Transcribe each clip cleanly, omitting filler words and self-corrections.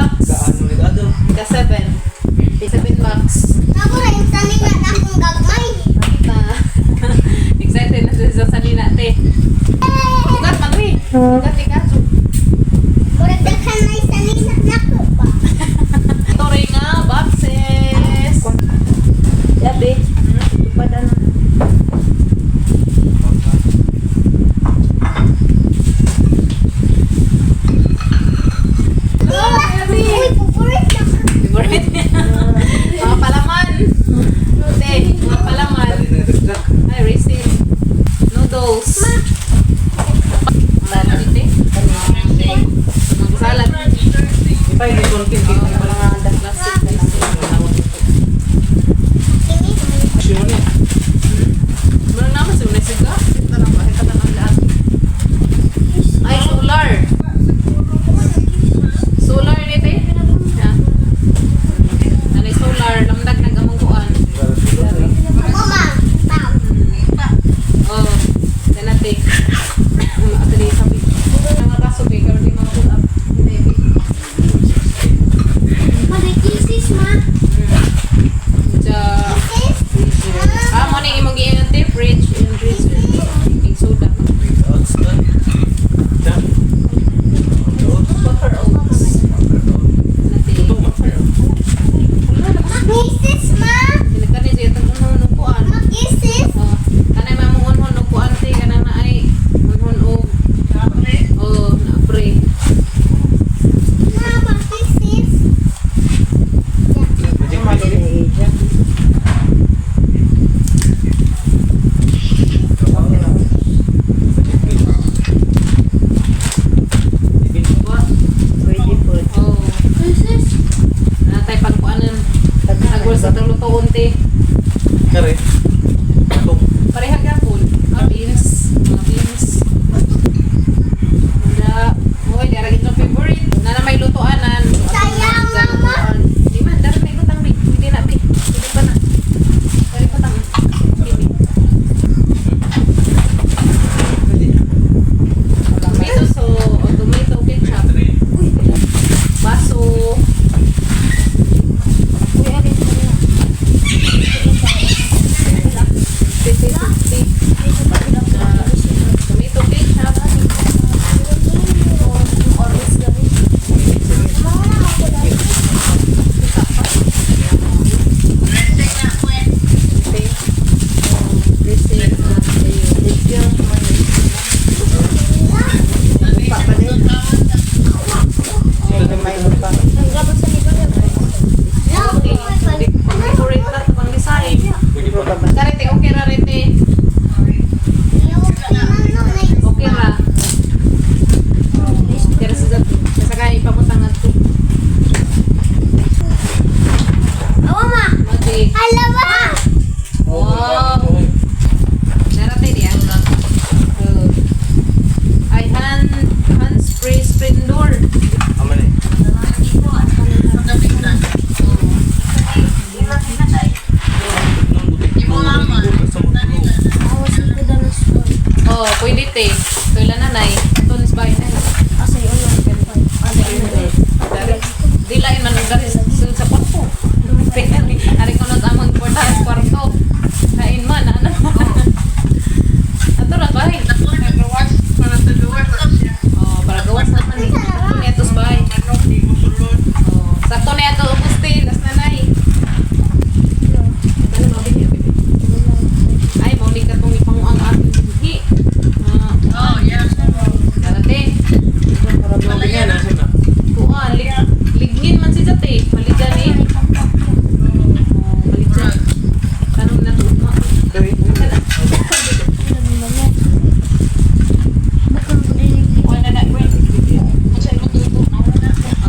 Box. Gaano ni Ado? Ka 7. 7 box. Ako rin, sanay na akong gagmay. Na. Excited na siya sa sanina, te. Ugat man, wi. Ugat ni kaso. Murag daghan na sanay na nako pa. Ito rin nga, boxes. Yabe. Tupad na. Uy, pupurit na ka. Favorite niya. Mga palaman. Te, mga palaman. Dali na dagdag. Ay, raisin. Noodles. Salad, te. Mga salad. Ipay ni konti kay Mga Plastic na lang. Kini. Sure ni. Meron naman si Unay Siga. Ay, solar. Solar ni te. Ha? Anay solar, lamdag nag among kuan. Ako ma. Pam. Oh, ganate. Ato ni sabi. Mga kaso be karon di mga pull up. Hindi be. Mag-kisses ma. Sa Kisses. Ah, mo ni imong giingon te, fridge and freezer. King soda. Oats na. Da. Oats. Butter oats. Nate. Ito ma. Mag-kisses ma. Kinagkani siya itong unhon og kuan. Mag-kisses. Oh, kanay mamong unhon og kuan te kanang naay unhon og oh, na pre. Ma, mag-kisses. Magic magic. Pwede po. Oh, Kisses. natay pagkuanan. Tagol sa tulutoon te. Kare. Ito. Pareha gyapon. Ah, beans, mga beans. Unda, oy, di ara gid yung favorite. Na na may lutoanan. Sayang, mama. Di man, dapat may butang bi. Pwede na bi. Pwede pa na. Pwede pa tang. Bibi. Tomato so, o tomato ketchup. Baso. Fifty, fifty. Tomato ketchup. Lupa pa din. May lupa. Favorite na ito pang design. Pwede pa. Karete, okay ra rete. Okay ra. Pero sa sa kay ipabutang adto. Mati. Wow. Narate diya. Oh. Ay hand spray splendor. Ama ni. Oh, pwede te. Tuila na nay. Tunis bay nay. Di lain man dari sulod sa kwarto. Ari ko sa among portahan kwarto. Kain man ano. Ato ra bay. Oh, para gawas na man ni. Sakto ni atos bay. Oh, sakto ni ato ubos te, las nanay. Ano ba bibi? Ay, mo ni katong ipanguang ating dinhi. Ah, oh, yeah. Darate. Kuan, lignin man si Jate. Maligyan eh. Oh, maligyan. Tanong na to.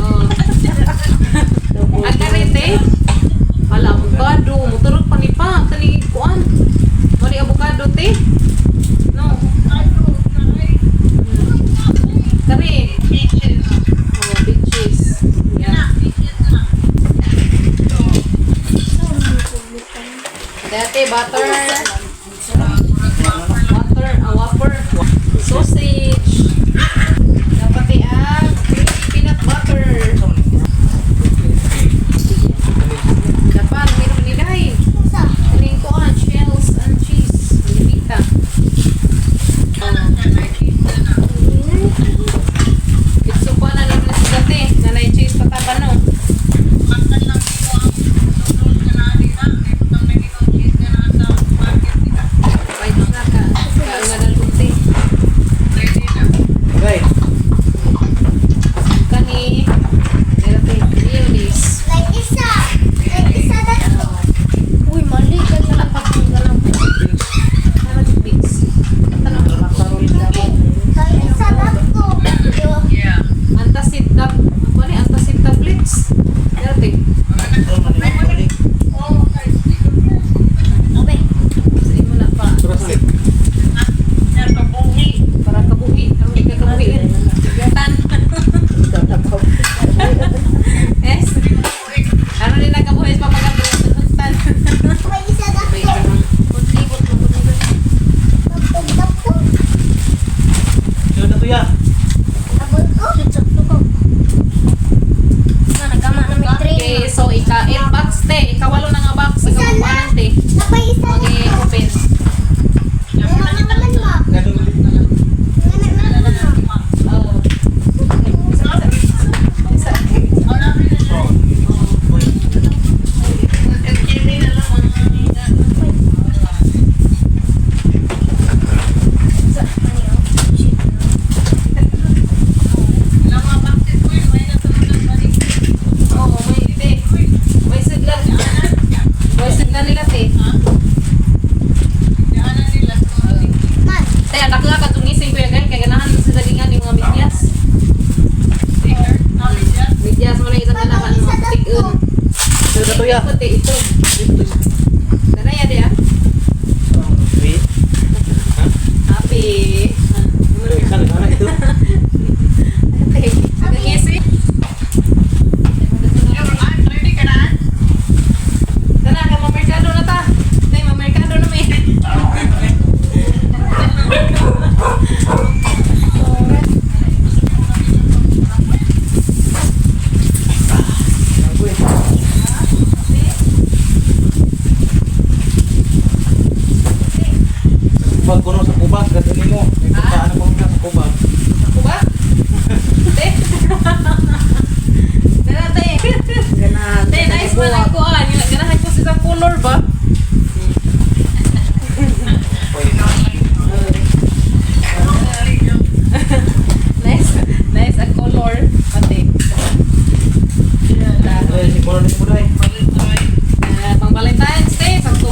Oh. Ang karete. Wala, avocado. Motorot pa ni pa. Kani kuan. Mali avocado te. No. Kari. Oh, peaches. Yeah. Dati, butter. Butter, a whopper. Sausage. Dapat eh, ah, peanut butter. Ito ya. Ito, ito. Dito isa. Danaya di ah. Wait. Ha? Happy. Ito isa na ito. Nagangisi. Tara, ka mamerkado na ta. Tay, mamerkado na may. Ako eh. Sa kubag ko no, sa kubag. Ganda mo. May pagkaan ako sa kubag. Ako ba? Te. Tara, te. Ganahan. Te, nice man ang kuan. Ganahan ko sa color ba? Oy. Nice. Nice ang color. Pati. Ay, si Bono ni Buday. Ah, pang Valentine's Day, sakto.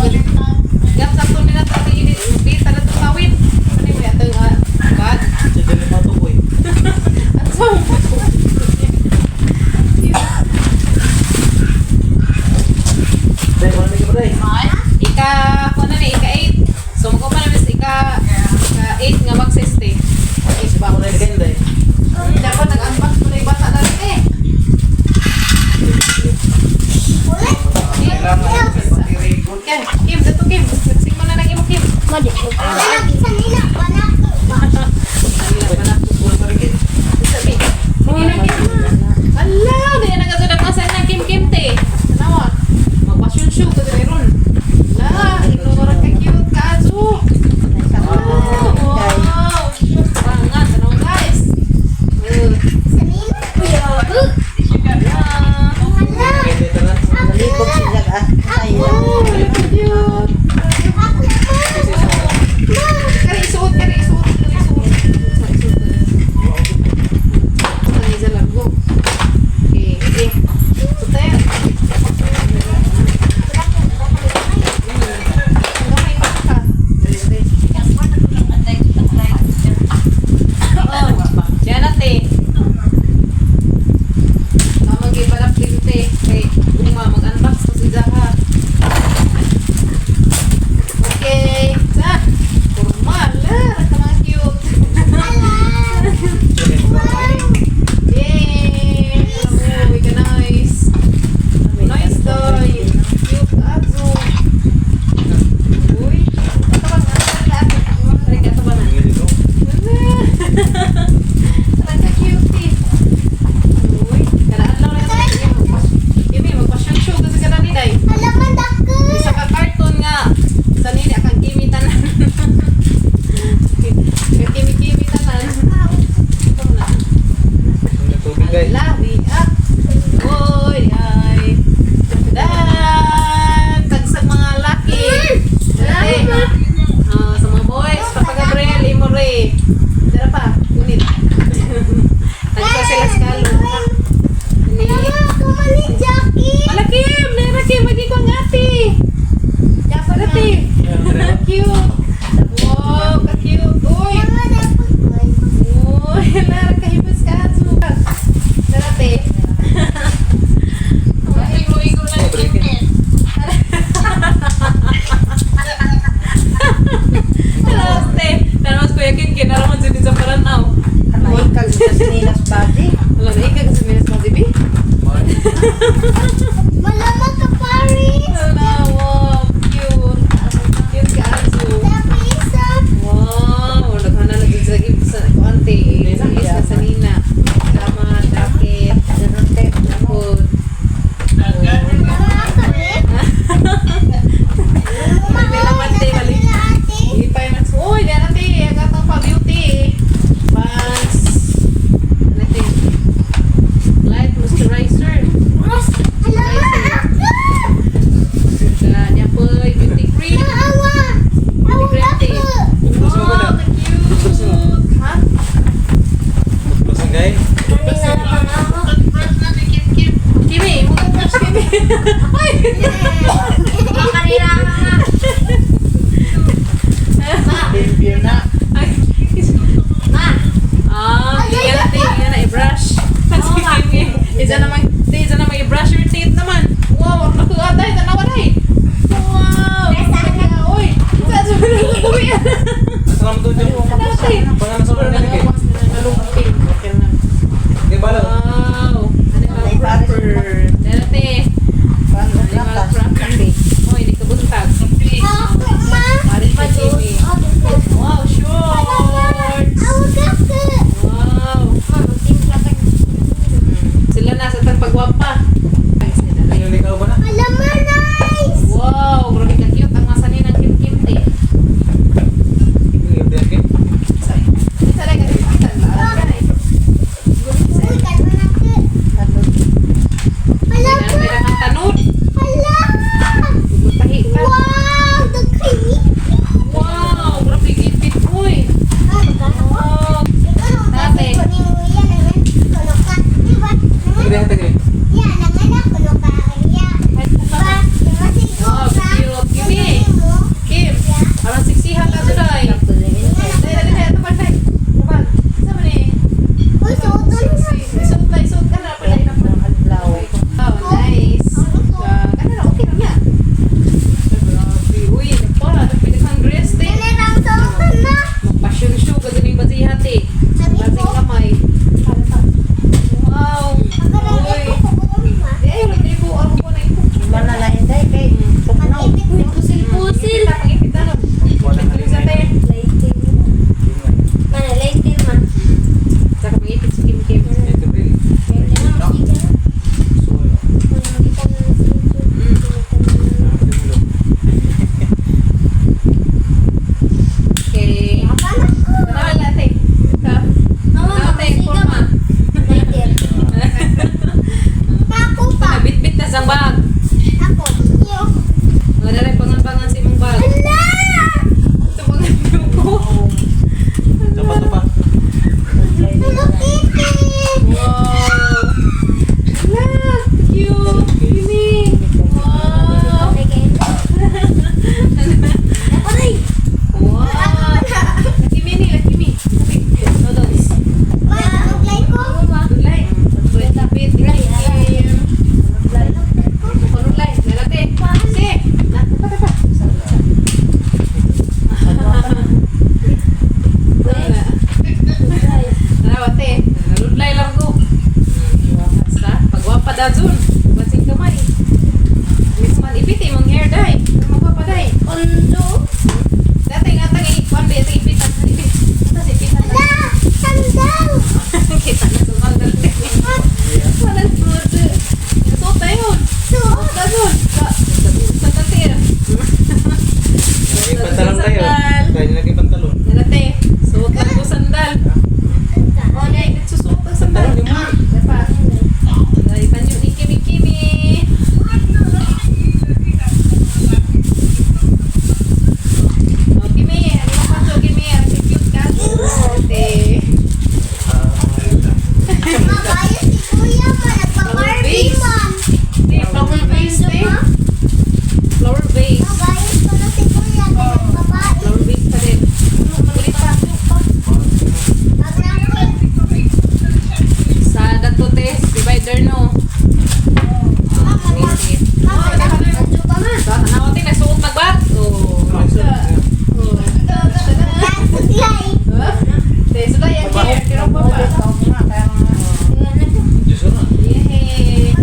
Gap sakto nila sa ating ini, di talaga tawid. Ano yung atong bag? Si Jenny Pato ko eh. At so, Day, Bono ni Buday. Ika, kung ano ni, ika 8. So, magkuha na mis ika 8 nga boxes, te. 8 Bono box. ni Ken, day. Dapat nag-unbox mo na yung bata na rin eh. Ulit. Kim, Kim, dato Kim. Nagsing mo na ng imo, Kim. Wala isa nila. Wala ko ba? Alila pala. Bono sa Ken. Sabi. Sige na, Kim. Ala, di na nagasunod na sa na Kim Kim te. Tanawa. Magpasyon show ka diri ron. Ala, inora ka cute ka azu. Wow. Bangat, tanawa guys. Isa nila. Yeah. Hala. Day, tanan. Nalipog sila ah. Ay, Oh, cute. Ako pa. Ma. Kari isuot, kari isuot, kari isuot. Isuot, isuot. Ito na isa lang. Go. Okay, okay. Ito tayo. Gamay pa ka. Oo. Yan na, te. Mamagay pala printe. Kay Uma, mag-unbox ko si Zaha. Okay. Sa. Formal. Ah, ka mga cute. Hala. Yay! Uy, ka nice. Nice day. Cute azo. Uy. Ito ba? Tara, ito ba na? Tara, ka cute eh. Uy, karaan lang na ito. Kimi, magpa-show show kasi ka na ni Day. Hala man dako. Isa ka cartoon nga. Sa nini, akang kimi tanan. Kang kimi-kimi tanan. Ito na. Tubig, day. Ala, di ah. Uy, ay. Dan! Tagsag mga laki. Dati. Ah, sa mga boys, Papa Gabriel, Imore. Dara pa, unit. Tagsa sila sa kalo. Ni. Hala, ako man ni Jackie. Ala, Kim! Nera, Kim! Magi ko ang ate! Ate! Cute! Wow, ka-cute! Uy! Mama, dapat ko. Uy, lara, kahibas ka. Dara, te. Talas, te. Talas, Kuya Kin, kinaraman siya din sa Paranaw. Naikag sa sinilas body. Wala na, ikaw kasi minas mo, Zibi. Malamang ka, Paris. Wala, wow, cute. Cute ka, Azu. Dapat isa. Wow, naghana na dyan sa gift sa kuante. Sa gift na sa nina. Tama, jacket, Ganun te. food. Mama, ako eh. Mama, May laman, te, balik. sila ate. Hindi pa yun. Uy, di na te. Ang atong pa-beauty. Pants. Ano te? Light moisturizer. Hala, ako. Sa niya po, beauty cream. Naawa. Awa Beauty cream, te. ako. Wow, ka-cute. Ha? Toothbrush, day. Kimi, mo brush Kimi. Ay! Baby na. Ay. Ah, yan na, te. Yan na, i-brush. Kasi Kimi, isa naman, te, isa naman, i-brush your teeth naman. Wow, ang Suoton na. Isuot na, isuot ka na. Pala na. Ang adlaw. Oh, nice. Kana na, okay na niya. Grabe. Uy, pa, nagpinaghan dress, te. Kani rang suoton na. Mag-fashion show, ganun yung basiha, te. Sabi Basing ko. kamay. Wow. Ako rang Uy. ito ko ma. Di, ay, hindi ko, ako ko na ito. Mana na inday kay tugnaw. Pag-ibig ko. Pusil-pusil. Pangipit na. Wala na rin Sa te. Lighter. Mana lighter ma. Saka mangipit si Kim Kim. Ito rin. So, Okay. Tara, ate. Ka. Ate, forma. Ako pa. Nabitbit na sang bag. Ako. Wala rin pangan-pangan sa imong bag. Ala! Ito mga ko. Dapat pa. Hello Kitty! Wow. Ala, cute. Kimi. Wow. Wow. Kimi ni, kimi. Noodles. Ma, maglay ko. Tulay. Tulay, tapit. Kim. Kululay. Lalate. Si. Na, pa, pa, pa. Tara, ate. Naludlay lang ko. Basta, pagwapa da dun. Basing kamay. Miss man, ipit imong hair day. Magwapa day. Dati nga tang ikuan ba ito ipit ang ipit. Tas ipitan na. Ala! Sandal! Kita na sa sandal. Wala na. Suot na yun. Suot. Suot na dun. Sandal tiya. Naging tayo. Tayo naging pantalon. Dati, suot lang ko sandal. Susuot ang sandal. Diba? Dahil panyo ni Kimi Kimi. Oh, Kimi, ano ka pa Kimi? Ang cute ka. Ate. Mabayo si Kuya ma. Nagpa-Barbie man. Te, flower vase, te. Flower vase. Mabayo ko na si Kuya. Kaya nagbabae. Flower vase pa rin. Ulit pa. Maglaki. Sa dato, te. Divider, no? Ah, sige. Mama, medyo pa ma. Sa tanaw, te. Nagsuot na ba? Oh. Oh. Nagsuklay. Huh? Te, sulay ang hair. Pero pa pa. Diyos na. Yay!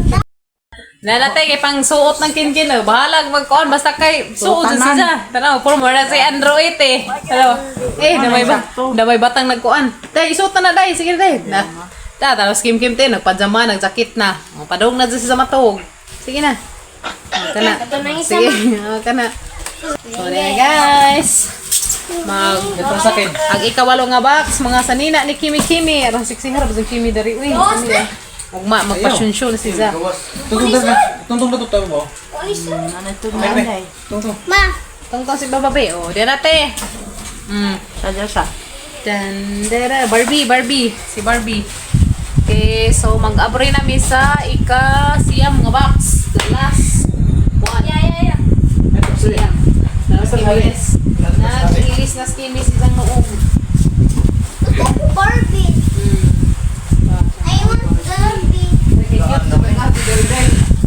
Nalatay kay pang suot ng kinkin oh. Bahalag magkuan basta kay suot sa siya. Tanaw puro mo na si Android eh. Tanaw. Eh damay ba? Damay batang nagkuan. Day isuot na na day sige day. Na. Ta tapos kim kim te nagpajama nagjakit na. O, padung na dyan siya sa matog. Sige na. O, kana. Sige, o, kana. So there guys. Mag Ito sa akin. ang ikawalo nga box, mga sanina ni Kimi Kimi. Aron siksi harap sa Kimi dari uy. Ano yan? Ugma magpasyunsyon si Za. Tungtong na. Tungtong na to mo. Ano ito na inday. Tungtong. Ma, Tungtong si bababe. Oh, di nate. Sadya sa. Dan dera Barbie, Barbie, si Barbie. Okay, so mag-abri na mi sa ika siyam nga box. The last one. yeah, yeah. Ito Siyam. Nag-ilis. Nag-ilis na si Kimi si isang noong. Gusto ko Barbie. I want Barbie. Okay, cute. Barbie,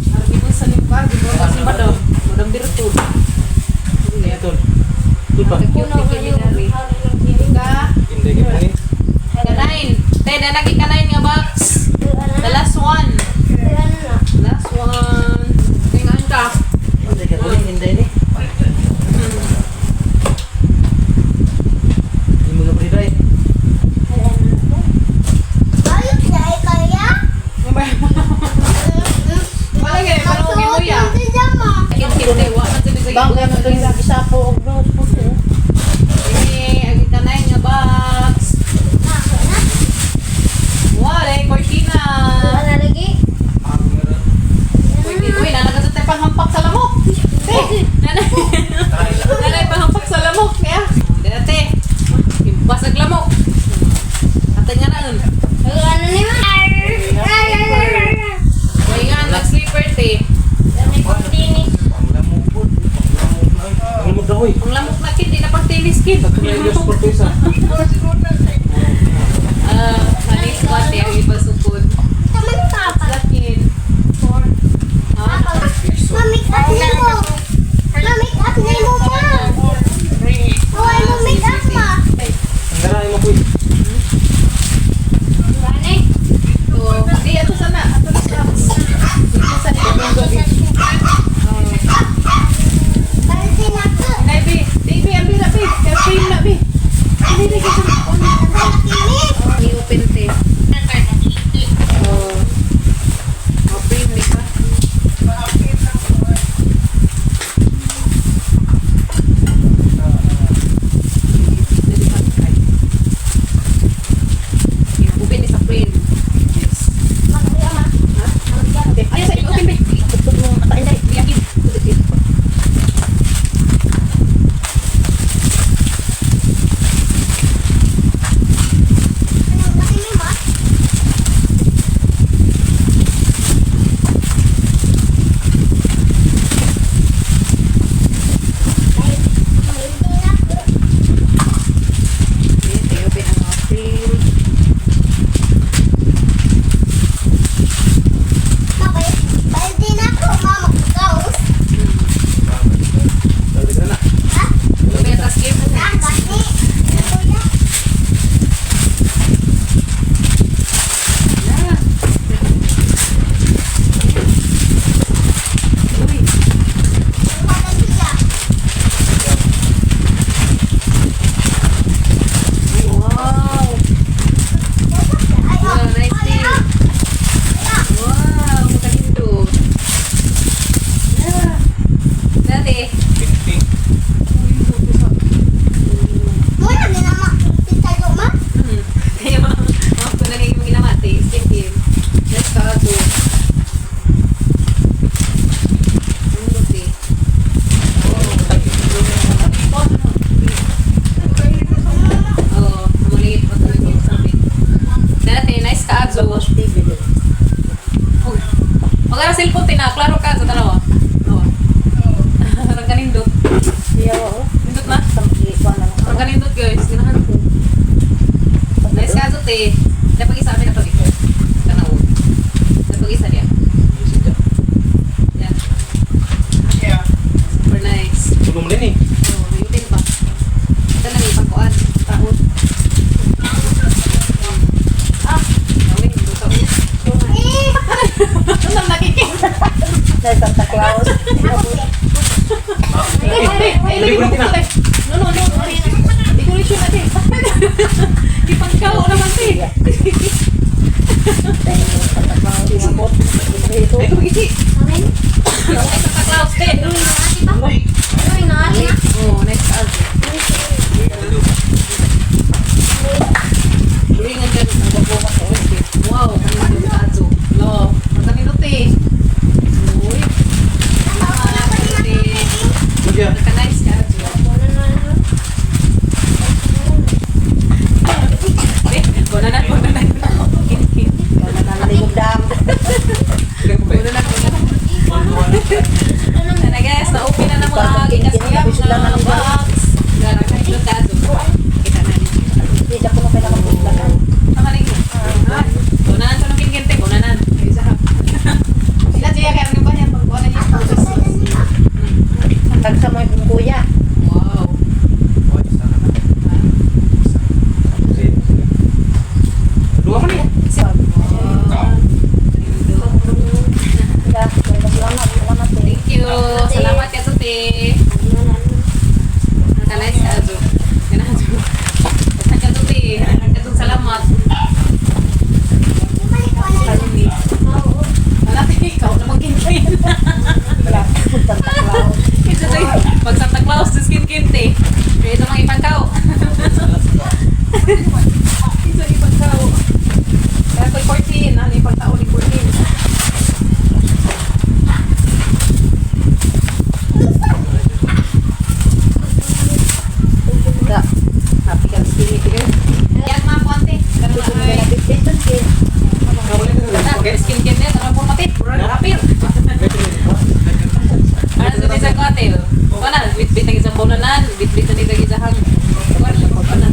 Barbie mo sa ning Barbie, Barbie sa Madam. Madam Virtud. Ito. Ito pa. Cute ni Kimi dari. Ika Hindi ka ni. kanain. Te, danagi kanain nga box. The last one. Last one. Tingnan ka. Hindi ka tuloy inday ni. Hindi mo gabriday. Ayos na eh, kaya? Wala gani, parang okay mo ya. Magsuot siya ma. Kim-kim te, wa man sabi sa Bangga na tuloy lagi sa po og nose puto. Eh, ang kanain nga box. Ako na. Wala, eh, cortina. Wala lagi. Ang meron. Cortina. Uy, nanagasot tayo panghampak sa lamok. Te, nanay. Nanay, panghampak sa lamok. Kaya, dati. Basag lamok. Atay nga na nun. Ano ni ma? Uy nga, nag-sleeper te. Ang lamog po. Ang lamog na. Ang lamog na oy. Ang lamok na. TV doon. Wag ka na cellphone, tina. Klaro ka sa dalawa. Oo. Parang kanindot. Siya oh. Nindot na. Sa mag-iikuan na lang. Parang kanindot, guys. Ginahan ko. Nice ka, te. Napag-isa kami na pag-iko. Kanaw. Napag-isa niya. Yan. Super nice. Tulong din eh. Oh, may utin pa. Ito lang yung pagkuan. Taot. Ah! Gawin, luto. Ano nang nakikita? Dahil Santa Claus. Ay, ay, ay, lagi mo ko. No, no, no. Decoration natin. Ipagkaw naman, te. Dahil Santa Claus. Inabot. Ito. Ay, kumigiti. Ay, Santa Claus, te. Oh, next album. Duringan ka ang gwapo ko. Wow, ang nindot ato. Lo, ang kanindot eh. Uy. Ah, te. Sige. Naka-nice ka ato. Eh, bonanan, bonanan. Kinkin. Wala na naligog dam. Ilan ko ba? Bonanan, bonanan. Sana guys, na-open na ng mga ikasiyam na box. Nakakanindot ato. Kita na ninyo. Hindi siya kuno kailangan putlakan. Tama na yun. Ah, Bonanan sa nung kinkin, te. Bonanan. Isa ha. Sila siya kaya ano ba yan? Pagkuha na niya. Tagsa mo yung kuya. Wow. Dua man eh. Wow. Sila. Salamat. Salamat. eh. Thank you. Salamat ka, Tuti. Nakalay sa Azo. Ganahan Azo. Ganahan ka, Tuti. Ganahan ka, Tuti. Salamat. Wala, ikaw na magkintayin. Wala. Santa Claus. Ito tayo. Pag Santa Claus, diskin-kinte. Kaya ito mga ipangkaw. Ito ang ipangkaw. Kaya ko'y 14. Ano yung pagtao ni 14? Ka. Happy ka, skinny ka. Yan mga konti. Ganun na ay. Okay. Skin care niya, tara po mati. Rapir. Ano sa bisa ko ate? Wala, bit-bit ang isang bulanan, bit-bit na dito isang. Wala, wala.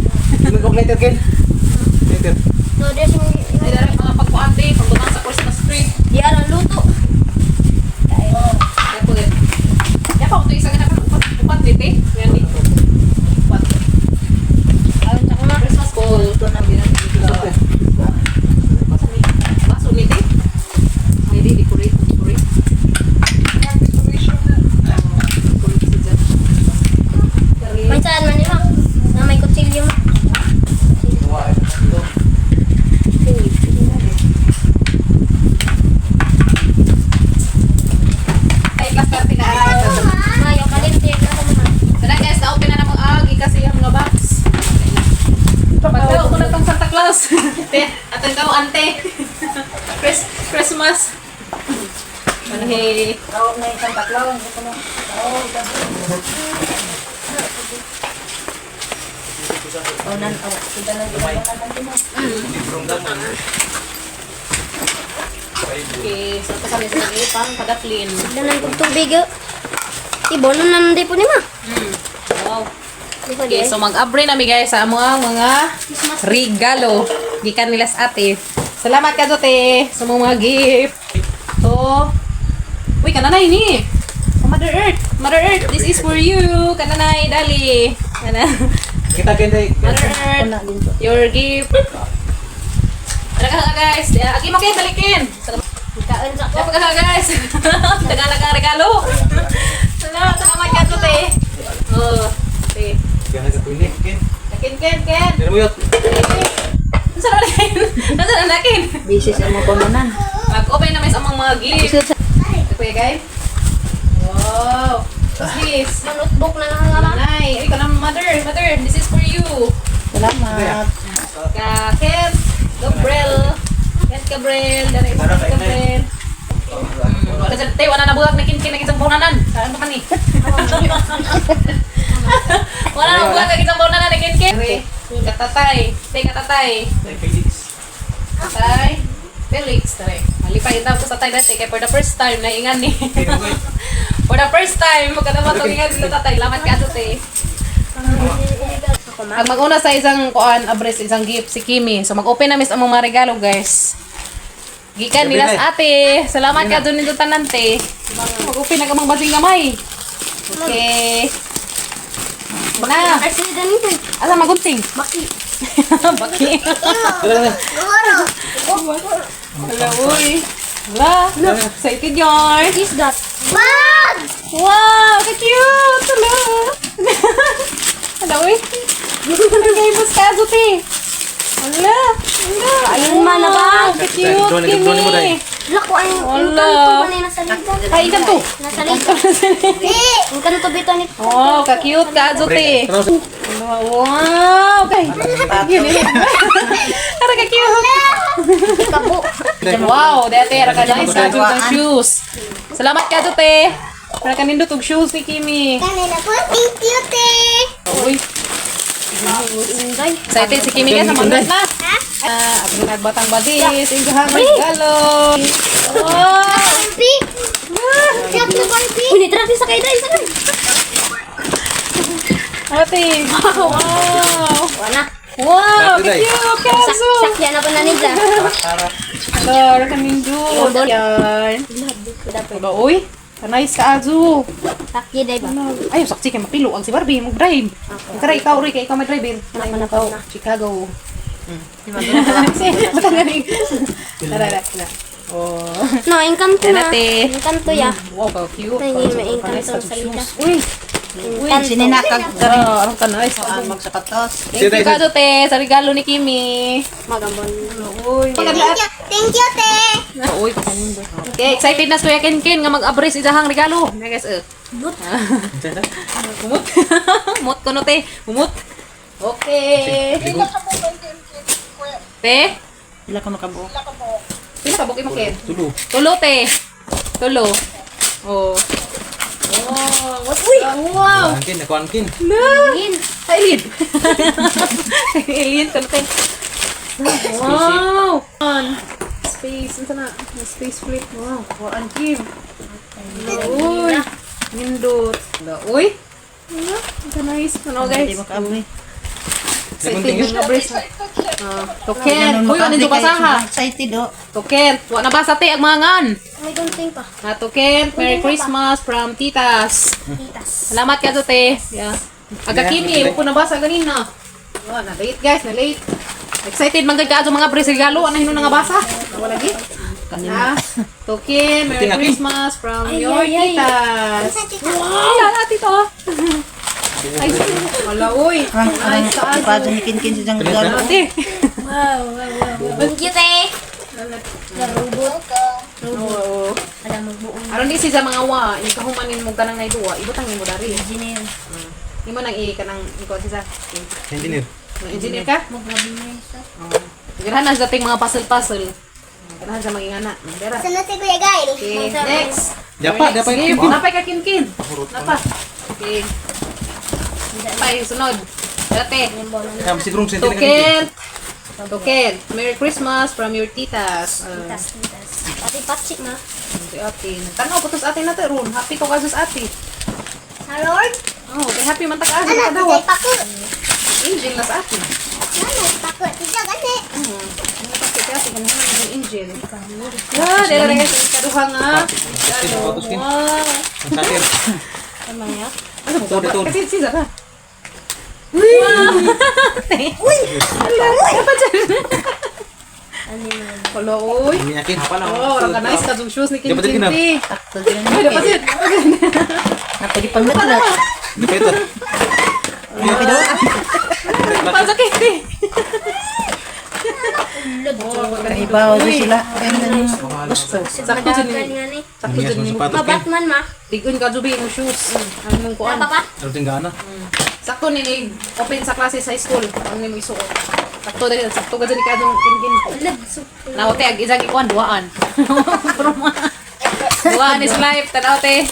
Mag letter Ken. Letter. Ay, dara mga pagkuante, pagbutang sa Christmas tree. Kaya po yun. Kaya pa, ito isang anak upat, upat dito eh. Yan dito. Upat. Christmas ball. Ito na Baso nito eh. Ay, di, decorate, decorate. Decorate si Jan. Dua. Ay, class 30 na araw. Tara guys, na-open na namang agi kasi ang mga box. Pagdaw ko na tong Santa Claus. Te, atong daw ante. Christmas. Ano hey. Tawag na yung Santa Claus. Hindi ko na. Oh, gabi. Oh, nan, oh, kita na ginawa na din. Librong daman. Okay, so kasama sa pang padaklin. Tubig. Ibo na nanday po ni ma. Wow. Okay, so mag-abre na mi guys sa among mga regalo gikan nila sa ate. Salamat ka te sa mga gift. So, uy, kananay ni. Oh, Mother Earth, Mother Earth, this is for you. Kananay, dali. Kana. Kita Ken day. Mother Earth, Una din to. your gift. Tara ka guys. Agi mo kayo balikin. Kaon sa Dapat ka guys. Tagalog ang regalo. Salamat, salamat ka te. Oh, te. Kaya ka tuloy Ken. Ken, Ken, Ken. Pero mo yot. Nasa na nakin? Nasa na nakin? Busy sa mga pamunan. Mag-open naman sa among mga gift. Kuya guys. Wow. What's this? Notebook na lang nga ma. Nanay. Ay, kanang mother. Mother, this is for you. Salamat. Ka Ken Gabriel. Ken Gabriel. Dara Tara, Ken Gabriel. Wala sa te, wala na buhak na kinkin na isang bunanan. Saan pa ni? Wala na buhak na isang bunanan na kinkin. Katatay. Te katatay. Felix. Tatay. Felix, tare. Malipay itaw ko sa tatay dati kay for the first time na ingan ni. For the first time, magkatama to ingan sila tatay. Lamat ka te. Ang mag-una sa isang kuan abres isang gift si Kimi. So mag-open na mis ang mga regalo, guys. Gikan nila sa ate. Salamat ka doon nito tanan te. Mag-open na ka mga basing gamay. Okay. Na. Kasi ganito. Asa magunting? Baki. Baki. Dala na. Goro. Wala, uy. Wala. Excited yarn. Is that? Bag! Wow, ka-cute! Hala. Hala, uy. Ay, mas kaso, te. Hala. Hala. Ayun man na ba? Ka-cute, Drone, drone mo, Kimi. day. Lako ang Wala. engkanto ba na nasa lidan? Ay, engkanto. Nasa lidan. Engkanto bito ni. Wow, ka-cute ka, te. Wow! Kay. Yun, yun. Ara ka-cute. Kabo. Wow, dete ra ka nice ka ng shoes. Salamat ka te. Para kanindot og shoes ni Kimi. Kanila po. Thank you, te. Uy, Inday. excited si Kimi guys, sa na. Ah, abro nagbatang badis, ingahan regalo. Wow! Barbie. Jack na Barbie. Uy, nitra sa kay Day. Sakay. Ate. Wow! Wala. Wow, Ate, Day. cute kaso. Sakya na pa na nila. Hello, ra kanindot. Yan. Diba, uy? Nice ka azu. Sakya day ba? Ay, saksi kay mapilo ang si Barbie mo drive. Kara ikaw ri kay ikaw may driver. Anak na pa na. Chicago. Basta nga rin. Tara, tara, tara. Oh. No, engkanto na. Ate. Engkanto ya. Wow, ka cute. Ay, may engkanto sa salita. Uy, Engkanto. Sininakag wow, arang ka nice. magsapatos. Thank you ka te sa regalo ni Kimi. Magambon. Uy. Thank you, thank you, te. Uy, okay, excited na si Kuya Ken Ken nga mag-abres isahang regalo. Na guys, eh. But, Humot. Humot ko no te. Humot. Okay. Te? Pila ka makabuo. Pila ka buki mo Ken? Tulo. Tulo te. Tulo. Oh. Oh, what's Uy! Wow! Kuankin, kuankin. No! Yun. Alien. Alien ko te. Wow! On. Space. Ano na? Space flip. Wow. Wow, ang kim. Uy. Nindot. Uy. Ano? Ang nice. Ano guys? Hindi makaabri. Excited nga brace. Ah, Token. Uy, ano ito basa ha? Excited oh. Token. Wa na basa te ang mga ngan. May gunting pa. Na Token. Merry Christmas from Titas. Titas. Salamat ka te. Yeah. Aga Kimi, ko nabasa ganina. Oh, na late guys, na late. Excited man gud kaadto mga brace regalo, ano hinuon nga basa? Wala lagi. Ah, Token, Merry Tingnan. Christmas from Ay, your ay, ay. titas. Sa tita. Wow, wala tito. Ay, wala uy. Ang Ay, saan? paso ni Kinkin sa isang regalo. Ate. Wow, wow, wow. Thank you, te. Robot. Oo. Alam mo buong Aron di si sa mga wa, yung kahumanin mo kanang naiduwa, ibutang nimo dari. engineer. Imo nang i kanang ikaw si sa. Engineer. Engineer ka? Maggrabe na isa. Oo. Ganahan na sa dating mga puzzle-puzzle. Ganahan sa mga ingana. Dara. Sunod si Kuya Gail. Okay, next. Dapa, dapa Next yung gift. Napay ka kinkin. Napa. Okay. Napay, sunod. Dati. Siguro To Kent. To Kent. Merry Christmas from your titas. Titas, titas. Ate Patsy na. Si ate. Tanaw ko to sa ate na to, Ron. Happy ko kaso sa ate. Sa Lord? Oh, kay happy man ta kaso Ano, kadawa. tita Paku. Angel na sa ate. Ano, Paku. Tita, gani. Ano pa si ate kanina ng angel. Ah, dala rin guys, kaduha nga. Sapatos, Ken. Wow. Ang sakit. Tama niya. Ano mo? Sorry, sorry. Kasi si Zara. Uy! Uy! Ala, dapat dyan. Ano yun? Hala, uy. Minyakin. Oh, orang ka nice ka yung shoes ni Kim Dapat din Kim. Takto din. Ay, dapat yun. Napagipaglatlat. Depeta. Pasok eh. Kaibaw din sila. Kaya na gusto. Sakto dyan Madagal ni. nga ni. Sakto dyan ni. Sapatos, Ma, Ken. Batman ma. Tigon ka jubi yung shoes. Ang mong kuan. Papa pa. Ano tinggana? Sakto ni ni open sa klase sa school. Ang nimo isuot. Sakto dali, sakto ka dyan ni kadong Kim Kim. Naote ag isang ikuan duaan. Duaan is life tanaw te.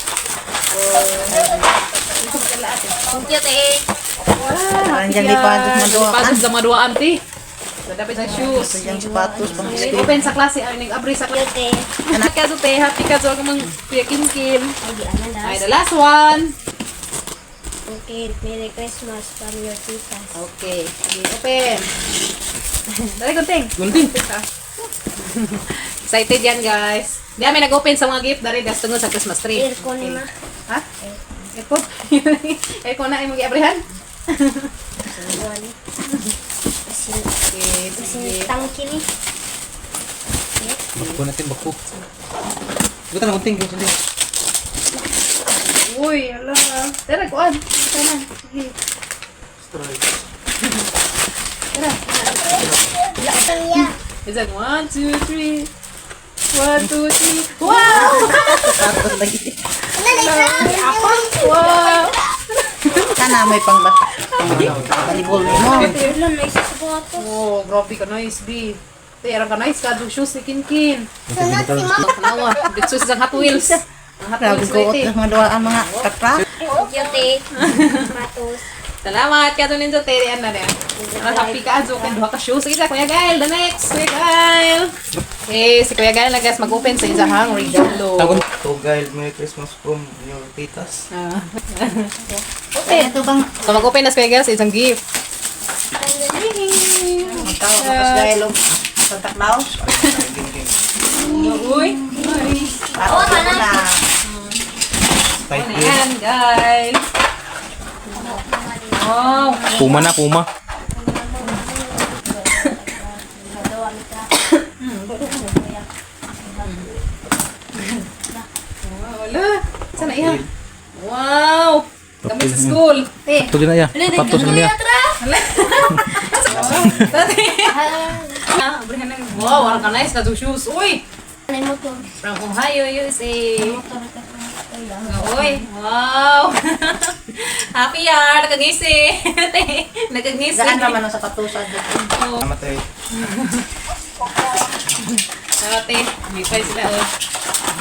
Thank you, te. Parang dyan di pa sa maduaan. Pasok sa maduaan te. So, dapat sa shoes. Yung sapatos pang school. Open sa klase, ay nag-abri sa klase. Cute eh. Anak ka te, happy ka so mang Kuya Kinkin. Ay, di ana Ay, last. the last one. Okay, Merry Christmas from your titas. Okay, sige, open. Dali, gunting. Gunting. Excited yan, guys. Di kami nag-open sa mga gift dari gas tungod sa Christmas tree. Aircon ni ma. Ha? Aircon? Aircon na imong giabrihan? Aircon. Asin, Okay, asin sige. tangki ni. Bako natin, bako. Ito na gunting, gunting. Uy, ala. Tara, kuan. Tara na. Sige. Tara. It's like one, two, three. One, two, three. Wow! Sapatos lagi. Wow! Kana may pang volleyball mo. Wala, nice sa sapatos. Oh, grabe ka nice, B. Te, arang ka nice ka, shoes ni Kinkin. Tanawa, dito sa Hot Wheels. Ang Hot Grabe Wheels ko na ito. mga duwa ang mga katra. Cute eh. Sapatos. Salamat ka doon ninyo, Terry. Ano na yan? Happy ka, Azo. Kaya duha ka shoes. Sige, Kuya Gael, the next. Kuya Gael. Okay, si Kuya Gael na guys, mag-open sa isahang regalo. Tagon. To Gail, Merry Christmas from your titas. Ah. Open. Ito bang So, mag-open na si Kuya Gael sa isang gift. magkawa ka pas dahil og Santa Claus? Uy. Para na. Tight Ano yan, guys? Wow. Puma na, puma. Wow, wala. Sana iya? Wow. Kami sa school. Eh. Tuloy na iya. Patos na niya. Tati. Ah, abrihan na. Wow, warang ka nice ka shoes. Uy. Ano yung motor? From Ohio, USA. Motor ka pa. Uy, wow. Happy yar, nakangisi. Nakangisi. Gaan naman ang sapatos dito. Salamat eh. Ate, may pa sila oh.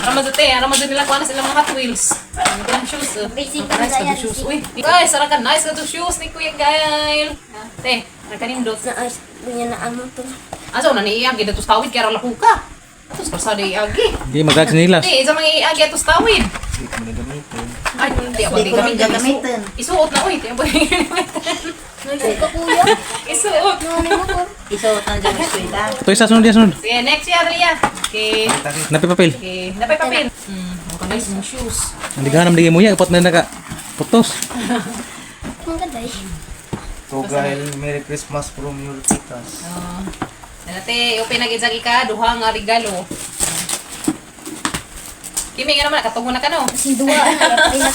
Ara man te, ara man nila kuha na sila mga Hot Wheels. Ang kanang shoes. Oh. Basic Ang nice na ka yan, shoes. Uy, guys, ara ka nice ka to shoes ni Kuya Gail. Te, ara kanindot. Na ay, ganyan na ang motor. Asa na ni iagi datos tawid kaya ra ka. Atos kalsada iagi. Hindi, mag nilas. Te, isa mga iagi atos tawid. Hindi ko na gamitin. Ay, hindi ako Di di ko gamitin. gagamitin. Isuot na uy, di ako gamitin. Nice ka kuya. Isuot. Ano yung motor? Isuot na dyan sa eskwela. Ito isa, sunod yan, sunod. Sige, next year, Ria. Okay. Napipapil. Okay, napay papel. Okay, nice mong shoes. Hindi ka naman mo yan. Upat na naka. Putos. Ang ganda eh. To Gail, Merry Christmas from your titas. Oh. Nate, open na gid sa ika duha nga regalo. Kimi nga naman nakatungo na ka no. Kasi duwa. Ay, na.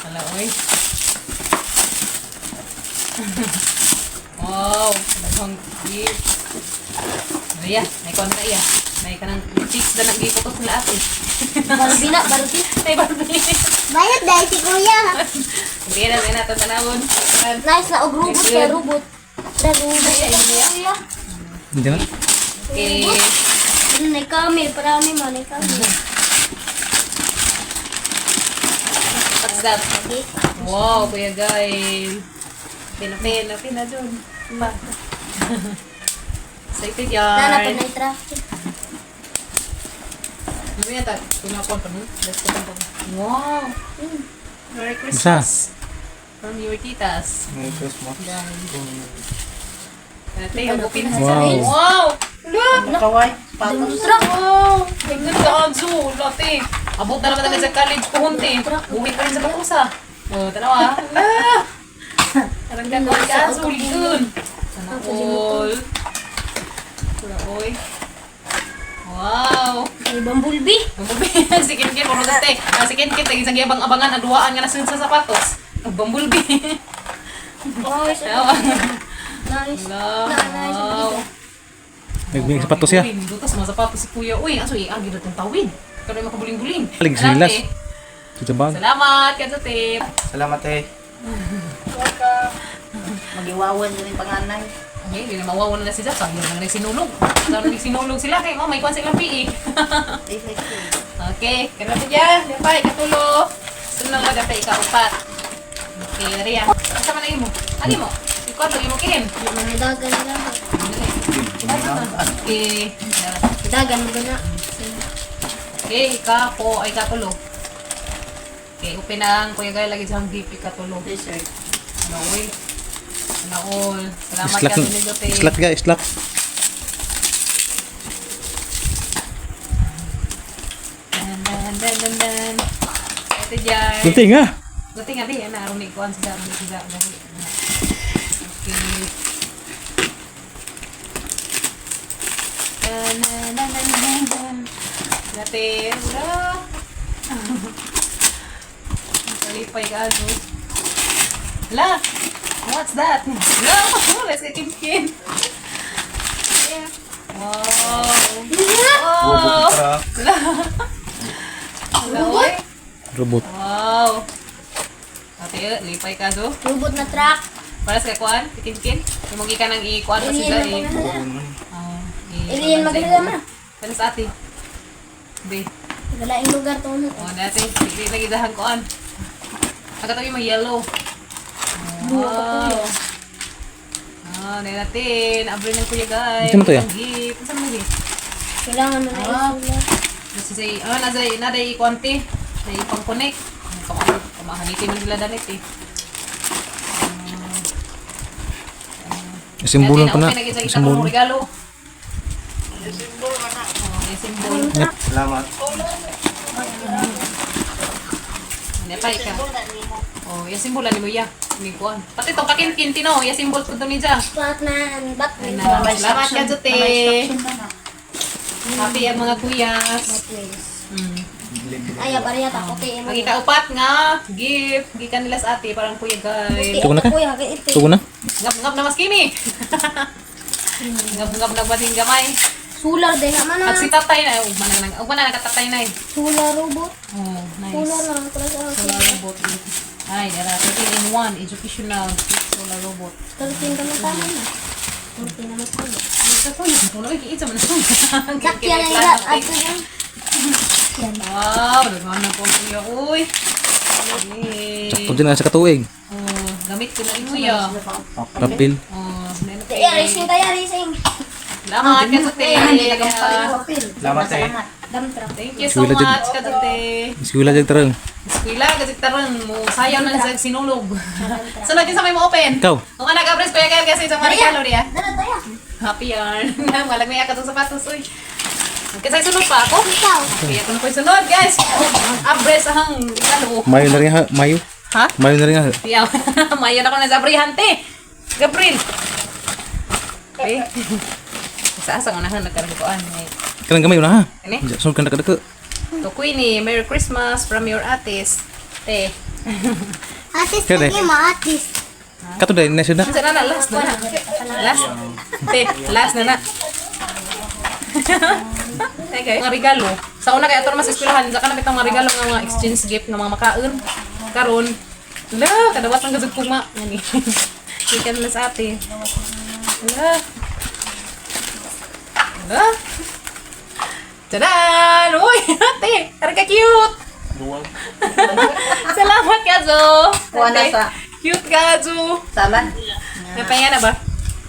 Hala oy. Wow, daghang gift. Iya, may kon ka iya. May kanang chicks na nang giputos nila ate. Barbie na, Barbie. May Barbie. Bayad dahil si kuya. Sige na, sige na, tatanawon. Nice na, og robot kay robot. Da robot kay kuya. Hindi na. Okay. Ano na kami, parami man na kami. What's that? Okay. Wow, Kuya Gail. Pina, pina, pina dun. Pa. Excited Nana pa yarn. na traffic. Ano yan ta? Tunapon pa nun? Let's go pa. Wow! Merry Christmas! From your titas. Merry Christmas from your Ate, ang open na Wow. Wow! Look! Kaway, sapatos. Truck. Wow! Tingnan ka, Anzu! Late! Abot na naman talaga sa college ko, hunti. Uwi pa rin sa bakusa. Oh, tanawa. Ala! Arang ka, ka, Anzu. Ligon! Sana all. Wala, oy. Wow! Ay, bumblebee. Bumblebee. Si Kinkin, puro dati. Ah, si Kinkin, taging sa giyabang-abangan, aduaan nga nasunod sa sapatos. Ang bumblebee. Nice. Tawa. Nice. Wala. Nice. Wow. Nagbigay sapatos siya. Uy, dutas mga sapatos si Kuya. Uy, aso eh, ang ginatong tawid. Kano yung makabuling-buling. Alig Salamat, sinilas. eh. Sa bag. Salamat, Kadzate. Salamat eh. Magiwawan yun yung panganay. Okay, hindi na mawawala na si Jack. Sayang lang nagsinulog. Sayang lang nagsinulog sila. Kaya oh, may kwan sa ilang PE. Okay, kaya na dyan. Dapay, katulo. Sunod na dapay, ikaupat. Okay, Ria. Asa man na imo? Ani mo? Ikaw ito, imo kin. Mga dagan na lang. Okay. Dagan mo gana. Okay, ika po ay katulo. Okay, open na ang Kuya Guy lagi sa gift ikatulo. Dessert. Ano, uy. Ano all. Salamat Islak, ka Tunidote. islak ga, islak. Dan, dan, dan, dan, dan. Ate Jai. Gunting nga. Gunting nga di. Ana, aron ni kuan sila, aron ni sila. Dali. Okay. Dan, dan, dan, dan, dan, dan. Dati, wala. Kalipay ka, ano. Hala! What's that? Hala! Let's get kim. Wow! Wow! Truck. Hala, oy. Robot. Wow! Ate, lipay ka do. Robot na truck. Para sa kuan, kinkin. Imong ka nang i-kuan pa sila eh. Ah, Alien magdala ma. Para sa ate. Be. Wala yung lugar to. Oh, nate, hindi lagi dahan kuan. Agad yung mga yellow. Wow. Ah, natin. Abre ng kuya guys. Unsa man to, ya? Ang gift. Unsa man ni? Kailangan na Ah. na Nasa say, nasa naday kuan ti. Nay pang-connect. Kamahanitin man sila danit eh. Simbolon pa na. Natin, okay, Simbolon. regalo. Oh, simbol. Salamat. Ano pa ika? Oh, ya simbol ni mo ya. Ni kuan. Pati tong kakinkin no, ya simbol po to ni ja. Batman. Batman. Ano, salamat ka jute. Happy ang mga kuyas. Ay, pareha ta ko te. Ang ikaupat nga gift gikan nila sa ate parang kuya guys. Tugo na ka? Kuya, kay ite. Tugo na. Ngap ngap na mas kini. Ngap ngap na bating gamay. Solar din naman At na. si tatay na, ugma na ugma na nakatatay na eh. Solar robot. Oh, nice. Solar lang pala sa Solar robot. Ay, dara 13 in 1 educational solar robot. 13 ka man tama na. 13 naman tayo. Sakyan ang ila. Ato yan. Yan. Wow, nagmamahal na po ang kuya. Uy. Yay. Sakto dyan na sa katuig. Oh, gamit ko na rin kuya. Rapil. Oh, nano Kaya racing kaya racing. Salamat, Kazute. Salamat eh. Dump truck. Thank you so Eskwela dyan. much, Kazute. Eskwela dyan tarang. Eskwela, kasi tarang mo. Sayaw na sa sinulog. Sunod din sa may mo open. Ikaw. Kung anak, abres, kuya Gael, kasi sa mga regalo niya. Dala tayo. Happy yarn. Walang may akatong sapatos, uy. Kasi sunod pa ako. Ikaw. Kaya ako na po yung sunod, guys. Abres ang regalo. Mayo na rin ha. Mayo. Ha? Mayo na rin ha. Tiyaw. Mayon ako na sa abrihante. Gabriel. Okay. Sa asa unahan nagkaroon eh. Kanang gamay na ha. Ano? Sunod ka na kadako. To Queenie, Merry Christmas from your atis. Te. Atis Kaya, lagi mo atis. Kato dahil na na. Unsa na na last na na. Last. Te, last na na. Okay. Mga regalo. Sa una kay ato mas eskwelahan, sa kanang bitang mga regalo nga mga exchange gift nga mga makaon. Karon, la kadawat ang gazud kuma ngani. Ikan na sa ate. Hala. Hala. Tadaan! Uy, ate! Karga cute! Salamat, Kazo! Kuha na Ate, Cute, Kazo! Salan. May pahinga na ba?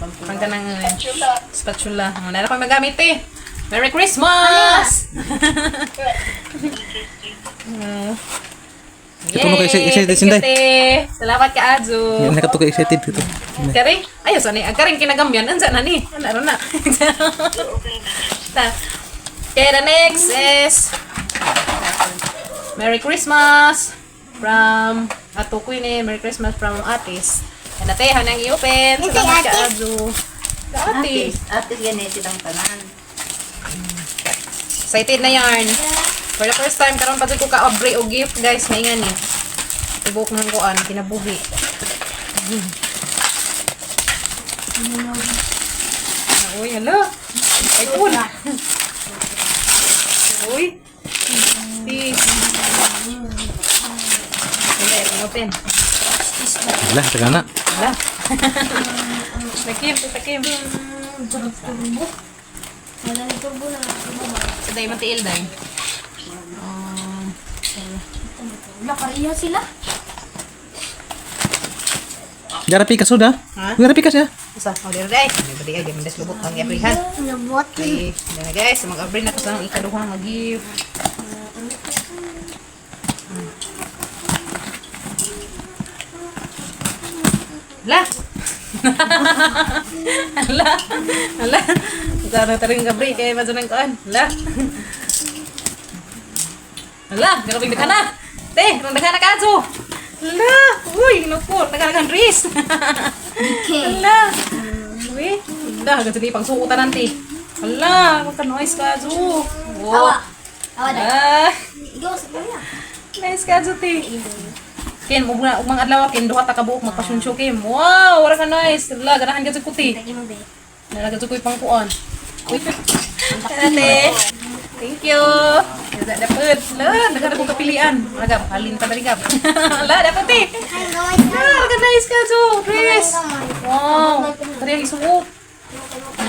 Pang ka ng spatula. Spatula. Wala na akong magamit eh. Merry Christmas! Ito mo kay Yay! excited, Thank you, Sinday. te. Salamat ka, Azu. Yan na kato ka excited dito. Kari, ayaw sa ni, ang karing kinagamyan, ansa na ni. Ano na. Ta. Okay, the next is Merry Christmas from Ato Queenie, Merry Christmas from Atis. And ate, hanang i-open. Hindi, Salamat ka, Atis. Azu. Ka, Atis. Atis ganit silang tanan. Excited na yarn. For the first time, karon pa jud ko ka-abre og gift, guys. Maingan ni. Tibok ng kuan, kinabuhi. Uy, hala. Ay, cool. Uy. Si. Hindi, open. Wala, taga na. Hala. Takim, takim. Turbo. Wala ni turbo na. Turbo ba? Sa day, matiil day. Wala pareha sila. Dara pikas sudah. Ha? Dara pikas ya. Usa, oh, dira day. May bali ay mandas lubot ang giabrihan. Lubot. Okay, dira guys, mag-abri na ko sa akong ikaduha nga gift. La. Ala. Ala. Sana taring gabri kay masunang kuan. La. Ala, grabe na kana. Te, rong daghan na kaso. Ala, uy, naku, daghan na ris. Ala. Uy, ala, ganito pang suotan nanti. Ala, magka noise ka, Zu. Wow. Awa. Awa na. Ah, Ikaw sa kuya. nice ka, Zu, te. Ken, ug na ug mga adlaw ken duha ta ka buok magpasunsyo Kim. Wow, wala ka nice. Ala, ganahan ka sa kuti. Lagi mo be. Nalaga sa ko'y pangkuan. Uy, ate. Thank you. Dapat dapat. La, naghanap kong kapilian. Aga, halin pa dali gab. La, dapat eh. Ay, gamay. La, organize ka, Jo. Dress. Wow. Tari ang isuot.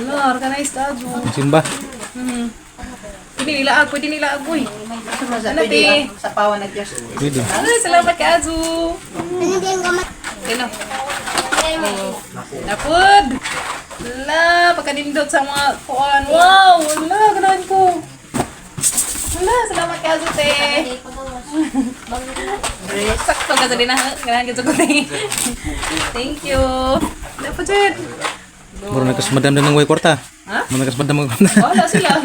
La, organize ka, Jo. Simba. Pwede nila ag, pwede nila ag, uy. Ano, te? Sa pawan na Diyos. Pwede. Ay, salamat ka, Jo. Ano din gamay? Sino? Oh. Napod! Wala, pagkanindot sa mga kuan. Wow! Wala, ganahan ko. Wala, salamat ka, Zute. Sakto ka sa dinahan. Ganahan ka sa te. Thank you. Napod, Jed. Mura nagkasmadam din ng way kwarta. Ha? Mura nagkasmadam ng kwarta. Wala sila.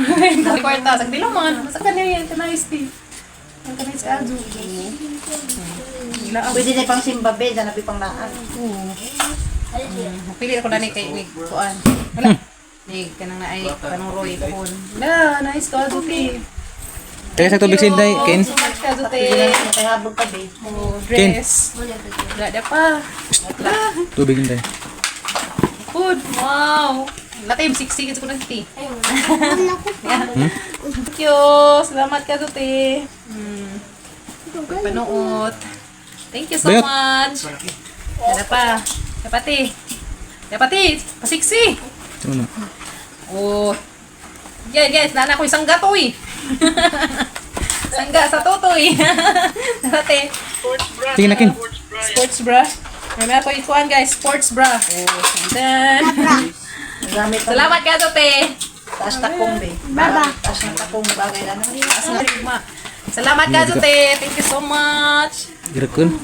Kwarta. Sa dilaman. Sa kanya yan. Kanais, te. Ang kanais, Azu. Wala. Pwede na pang simba be, dyan na pang laan. Pili ako na ni kay ni kuan. Wala. Ni kanang naay kanang Roy kun. La, nice ka Zuti. Kaya sa tubig sinday, Ken. So much ka Zuti. Kaya habog pa be. Oh, dress. Wala na pa. Wala. Tubig hinday. Food. Wow. Latim 60 gid ko na ti. Thank you. Salamat ka Zuti. Panood. Thank you so Bayot. much. Wala pa. Dapat eh. Dapat eh. Pasiksi. Ano? Oh. Yan guys, nana ko isang gato eh. Sangga sa totoy. Dati. Tingin na, Ken. Sports bra. May mga ko ikuan guys, sports bra. Oh, and then, Gamit pa. salamat ka tote. Taas takong be. Baba. Taas na takong bagay na. Taas na rigma. Salamat ka tote. Thank you so much. Girakon.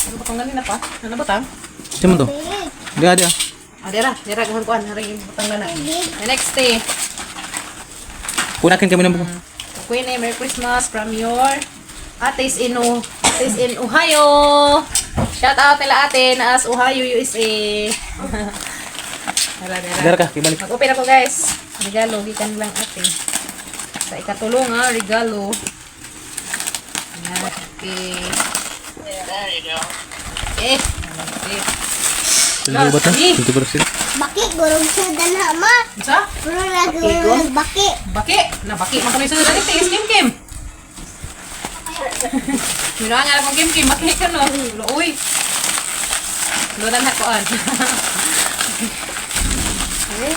Ano ba tong ganina pa? Ano ba tang? Siya man to. Dia dia. Ah, dira, dira gahon kuan, hari butang na na. The next day. Kunakin kami ng buko. Queen, Merry Christmas from your ates in ates in Ohio. Shout out nila ate na as Ohio, USA. Dara, dara. Dara ka, ibalik. Mag-open ako guys. Regalo, gikan lang ate. Sa ikatulo nga, regalo. Ayan, okay. Eh, okay. Tuloy ba ta? Tuloy ba sila? Baki, gurong sa danha ma. Sa? Gurong na gurong baki. Baki! Nabaki man kami sa dati, is Kim Kim. Mino nga akong Kim Kim, baki ka no. Uy. Lunan na koan. Eh.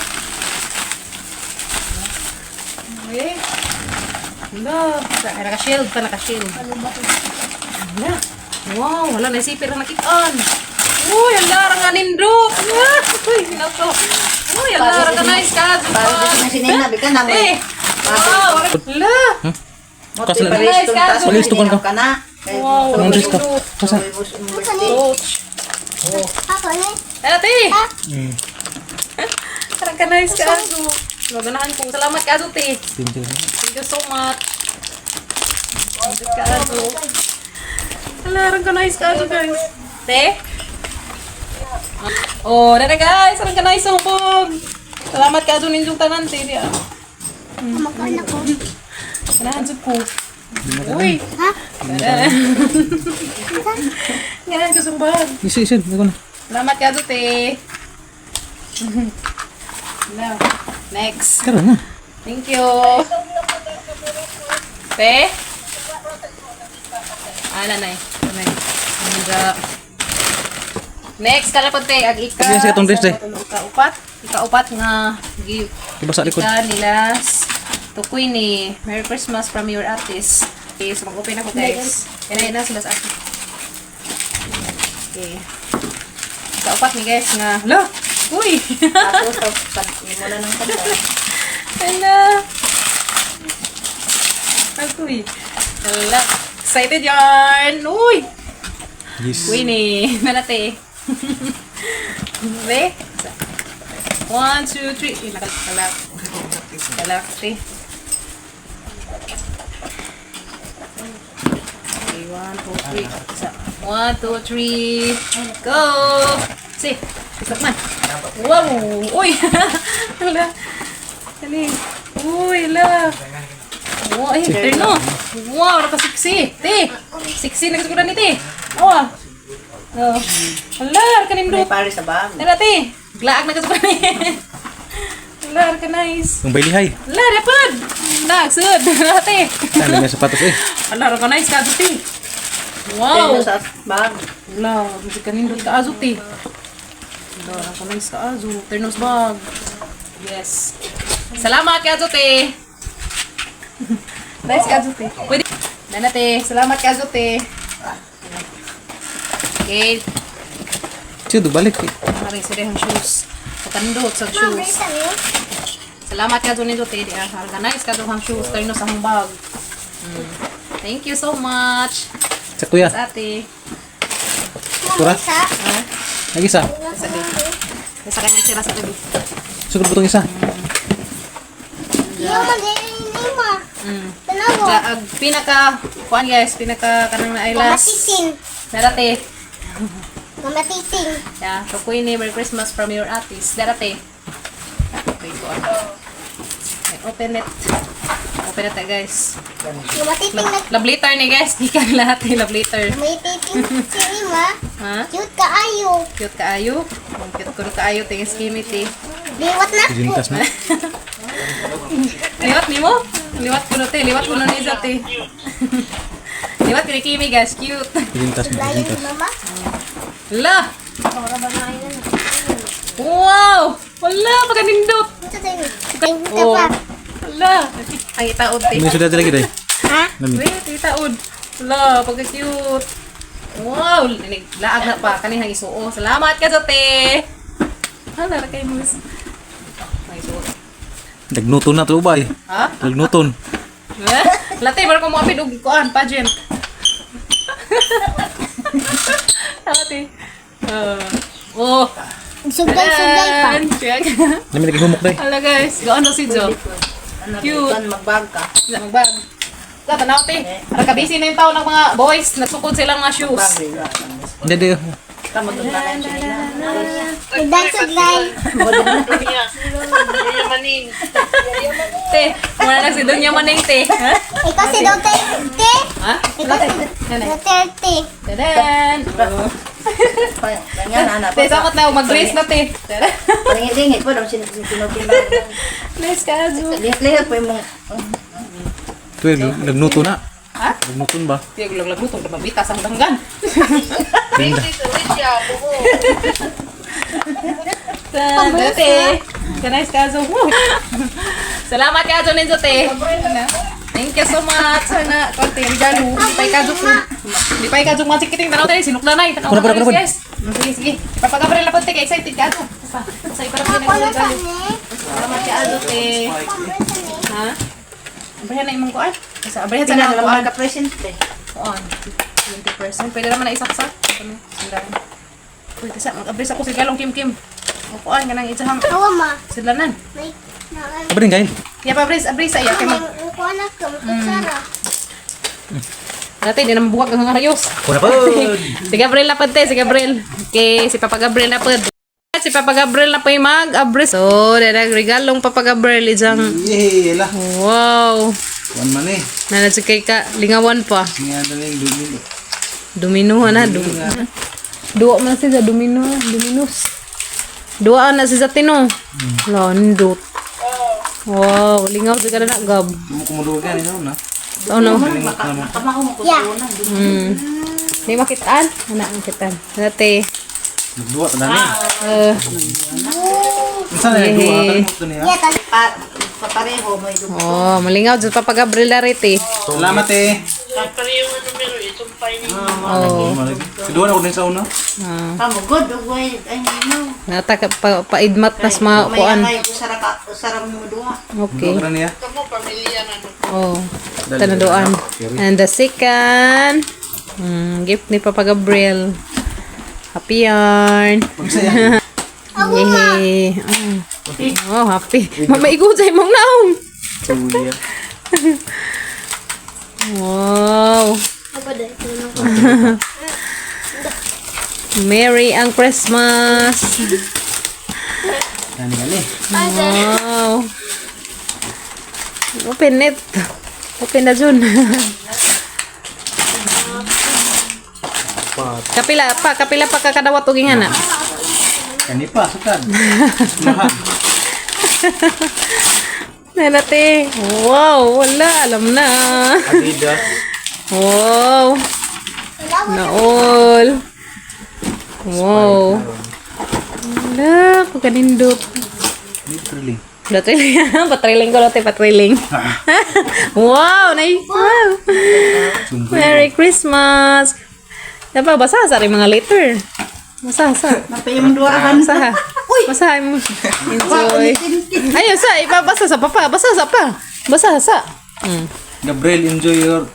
Eh. Wala, naka-shield pa, naka-shield. Wala. Wow, wala na isipin ang nakitaan. Uy, ang larang nga nindot. Ah, uy, nako. Uy, ang larang ka nice ka. Para dito na sinina, be ka na. Eh. Wow, wala. Kasi na. Nice, kaso. Walis to ka. Ka na. Wow, Anong dress ka? Kasa? Coach. Ako ni. Ate! Hmm. Parang ka nice ka, Azu. Maganahan ko. Salamat ka, Azu, te. Thank you. Thank you so much. Thank you ka, Azu. Alarang ka nice ka, Azu, guys. Te? Oh, nana guys. Arang ka nice ang pog. Salamat ka, Azu, ninyong tanan, te. Di, ah. Makaon ako. Ganahan jud ko. Uy. Ha? Ganahan ko sa bag. Isa isa, ikaw na. Salamat ka, Azu, te. Now, next. Karon na. Thank you. Te? Ah, nanay. Nanay. Nanay. Next, kala po, te. Ag ika. Sige, sige, itong dress, te. Ika-upat. Ika-upat nga gift. Iba sa likod. Ika nilas. To Queenie. Merry Christmas from your artist. Okay, so mag-open ako, guys. Kaya na sila sa akin. Okay. Sa upat ni guys nga. Hala! Uy! Tapos, imo na ng kanta. Hala! Agoy. Hala. Excited yarn! Uy! Yes. Winnie! Nalate. Be? One, two, three. Ay, nakalak. Kalak, te. Okay, one, two, three. Isa. One, two, three. Go! Si, isa man. Wow! Uy! Hala. Dali. Uy, hala. Wow, ay, turn no. Wow, naka-sexy. Te, sexy na kasiguran ni te. Awa. Oh. Hala, May kanindot. pare sa bag. Hala, te. Glaag na kasiguran ni. Hala, ka nice. Yung baylihay. Hala, dapat. Nagsud. Hala, te. Ano nga sapatos eh. Hala, ka nice ka te. Wow. Wow. Sa bag. Hala, kasi kanindot ka azo, te. Hala, ka nice ka azo. Turn off bag. Yes. Salamat ka azo, te. Nice ka azo, te. Pwede. Nana, te. Salamat ka azo, te. Okay. Chido, balik eh. Maring sila yung shoes. Patandot sa shoes. Salamat ka doon nito, te. Di ah. Organize ka doon ang shoes. Turn sa akong bag. Thank you so much. Sa kuya. Sa ate. Tura. Sa. Nag-isa. Sa ate. Sa kanya sila sa tabi. Sugod butong isa. Yung mag-iinima. Tanawa. Sa, pinaka, kuan guys, pinaka kanang na eyelash. Mamatiting. Darate. Mamatiting. Yeah, so Queenie, Merry Christmas from your atis. Darate. Okay, go on. Okay, open it. Open it, guys. Mamatiting na. Love letter ni guys. Gikan lahat eh, love letter. Mamatiting si Ima. Ha? Cute kaayo. Cute kaayo. Ang cute kuno kaayo tingin skimit eh. Liwat na ko. Ijintas na. Liwat nimo? Liwat kuno te, liwat kuno ni Izzat te. Liwat kini Kimi guys, cute. Ijintas na. Layo ni Ijintas. mama. La. Wow! Wala, pagkanindot. Ito tayo. Ay, ito Oh. pa. Wala. Ang itaod te. May sudah lagi deh. Ha? Nami. Wait, itaod. Wala, pagka-cute. Wow, linig, laag na pa. Kanihang isuo. Salamat ka sa te. Hala, kay mus. May isuo. Nagnuton na to bay. Ha? Nagnuton. Late, meron ko mga og kuan, pageant. Late. Oh. Sugay-sugay pa. Check. Nami lagi humok deh. Hala guys, gaan na si Jo. Ano, Cute. kan magbag ka. Magbag. Sa tanaw te. Ara kabisi na yung tao ng mga boys, nagsukod silang mga shoes. Bag. Hindi di. Tama doon na lang siya. Sugay-sugay. Te, wala na si Donya Maneng te. Ha? Ikaw si Duterte. Ha? Ikaw si Duterte. Tadan! Oh. Ganyan, anak. Te, samot na, mag-brace na te. Tadan! Palingit-lingit po, daw sinupin ba? Nice ka, Azu. Lihot-lihot po yung mga... Tuwe nagnuton na. Ha? Nagnuton ba? Tiyo, laglag-lutong, mabitas ang danggan. Linda. Tadan, te. Nice ka, Azu. Woo! Salamat ka, Azu Ninzo, te. Thank you so much. Sana, konti, regalo. Di pa ikaw, di pa ikaw, mga kiting tanaw tayo, sinukla na eh. Tanaw Kuna, na, kuna, kuna. guys. Sige, sige. Ipapagabrel na po, te. Excited ka, Azu. Sa iparapin Ako na na regalo. sa ni. Salamat ka, Azu, te. Ha? Abrihan na imong kuan. Sa abrihan sa Pina na na kuan. lang ka-present eh. Kuan. 20%. Pwede naman na isaksak. Ano? Sundan. Pwede sa mag-abris ako si Galong Kim Kim. O kuan kanang isahang Awa ma. sidlanan. May na. Apa din kain? Ya pa abris, abris sa iya kay mag. May kuha na ka. Kutsara. Dati di na mabuwag ang harayos. Kuna pa. Si Gabriel na pud te, si Gabriel. Okay, si Papa Gabriel na pud. Si Papa Gabriel na pa yung mag-abris. So, dadag regalong Papa Gabriel isang Yeh lah. wow. Wan man eh. Nana si kay ka lingawan pa. Nga na lang dumilo. Domino na dum. Duwa man siya domino, dominos. Duwa na siya sa tino. Landot. Wow, lingaw sa na gab. Mo kumulugan ito na. Oh no. Yeah. Di makitaan? Ana makitaan. Nate. Nagduwa ta na. Unsa na nagduwa ka to niya? Yeah, tal. Papareho, may dugo. Oh, malingaw jud Papa Gabriel na rete. Salamat eh. Oh. Siduhan ako din sa una. Ah. Pamugod, ugway, ay no. Nata ka pa, paidmat nas mga kuan. May usara ka, usara mo duha. Okay. Ano niya? Oh. Tanaduan. And the second gift ni Papa Gabriel. Happy yarn. Magsaya. Yay. Oh, oh happy. Mamaigod sa imong naong. Kuya. Wow. Merry ang Christmas. Gani gani. Wow. Open it. Open na Jun. Pat. Kapila pa kakadawat og ingana. Kani pa sukad. Mahal. Nanate. Wow, wala alam na. Adidas. Wow. Naol. Wow. Wala, pagkanindot. Literally. Patriling. Patriling ko lote, patriling. Wow, nice. Wow. Merry Christmas. Dapat basa sa rin mga letter. Basa sa. Napayong duhaan. Basa. Basa mo. Enjoy. Ayun sa ipabasa sa papa, basa sa pa. Basa sa. Gabriel, enjoy your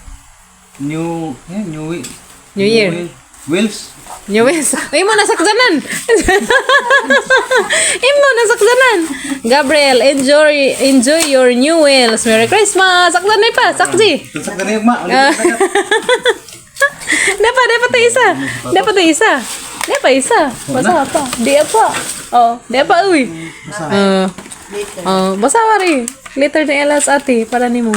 new eh, new week. New year. Wheels. New Year's. Ay mo nasakdanan. Imo nasakdanan. Gabriel, enjoy enjoy your new wheels. Merry Christmas. Sakdan na pa, sakji. Tulsak na yung ma. Dapat, dapat tayo isa. Dapat tayo isa. Dapat isa. Basa pa. Di pa. Oh, di pa uy. Basa. Oh, basa wari. Later na elas ate para nimo.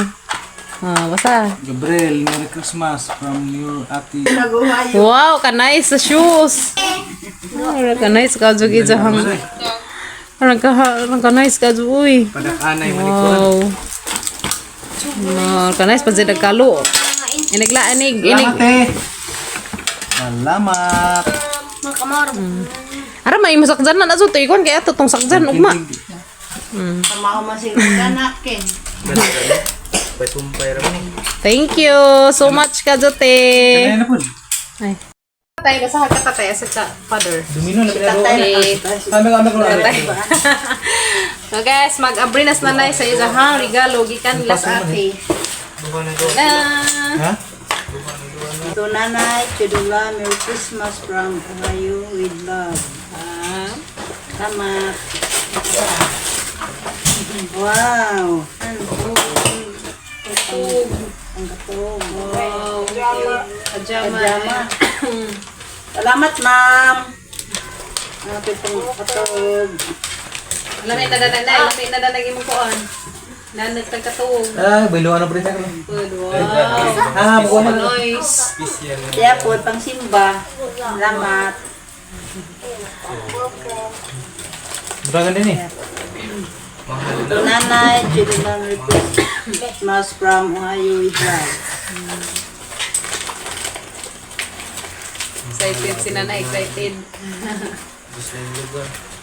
Ah, basa. Gabriel, Merry Christmas from your ate. Wow, ka nice sa shoes. Ara ka nice ka jud ijahang. Ara ka ara ka nice ka jud uy. Padakanay manikuan. Wow. No, ka nice pa jud kalo. Inigla inig inig. Salamat eh. Salamat. Ara may masakjan na na jud ikon kay ato tong sakjan ugma. Tama man siguro na ken. Patumpay ra ni. Thank you so much ka Jote. Kanina na po. Ay. Tatay, basta ka tatay asa ka father. Dumino na pinagawa. Okay. Kami kami ko na. So guys, mag-abri nas nanay sa isahang regalo gikan nila sa ate. Na. Ha? To Nanay, Chidula, Merry Christmas from Ohio with love. Ah, Salamat. Wow. Ang katog. Wow. Pajama. Pajama. Salamat, ma'am. Ang ating pang katog. Lamay na danay, lamay na danay imong kuan. Nanag tagkatuog. Ah, biluan na po rin ako. Good. Wow. Ah, bukuan na. Nice. Kaya po, pang simba. Salamat. Buragan din eh. To Nanay, Chidula, Merry Christmas from Ohio with love. Excited si nanay, excited.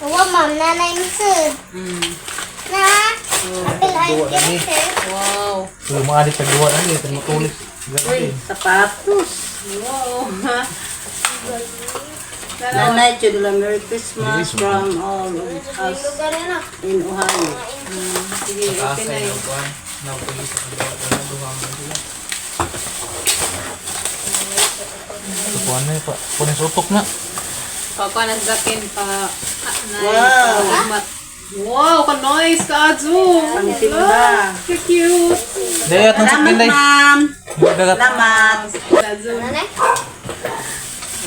Wow, ma'am, nanay misud. Na, apil ay kete. Wow. Mga adik sa duwa na ni, tumutulis. Sapatos. Wow. Nanay, Chidula, Merry Christmas from all of us Lugar na. in Ohio. Sige, open na yun. Kuan na pa. Kuan sa utok na. Pakuha na sa akin pa. Ah, nice. Wow. Salamat. Wow, ka-nice ka, Azu. Pang simba. Ka-cute. Dayat ng Salamat, sakin day. ma'am. Dagat. Salamat. Azu. Nanay.